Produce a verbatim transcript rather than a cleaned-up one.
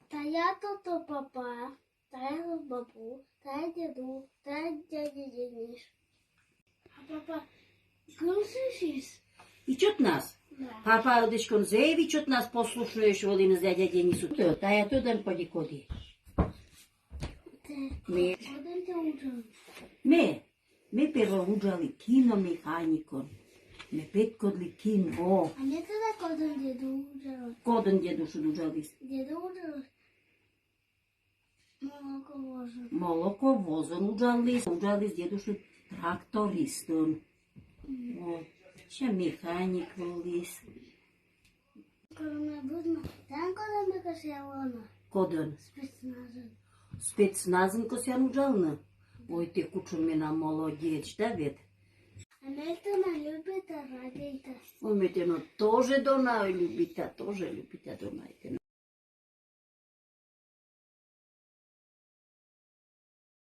Тая тото папа, тая тото бабу, тая деду, тая дядя Денис. А папа кӧн сійӧс? Ичӧтнас. Да. Папа ӧд эськӧ зэв ичӧтнас послушнӧйӧсь вӧліны дядя Денисыслы. Тая тӧдан, поди, коді? Ме... Кодӧн тэ уджалін? Ме, ме первой уджалі киномеханикӧн. Ме петкӧдлі кино. А ме тӧда, кодӧн деду уджаліс. Кодӧн дедушыд уджаліс? Деду уджаліс молоковозын. Молоковозын уджаліс, уджаліс дедушыд трактористӧн. О, ещӧ механик вӧліс. Коли ме быдмі, тан кодӧн ме кӧсъя лоны? Кодӧн? Спецназын. Спецназын кӧсъян уджалны? Ой, тэ кутшӧм менам молодеч, да ведь? А ме тэнӧ любита, радейта. Ой, ме тэнӧ тоже дона, ой, любита, тоже любита, дона тэнӧ.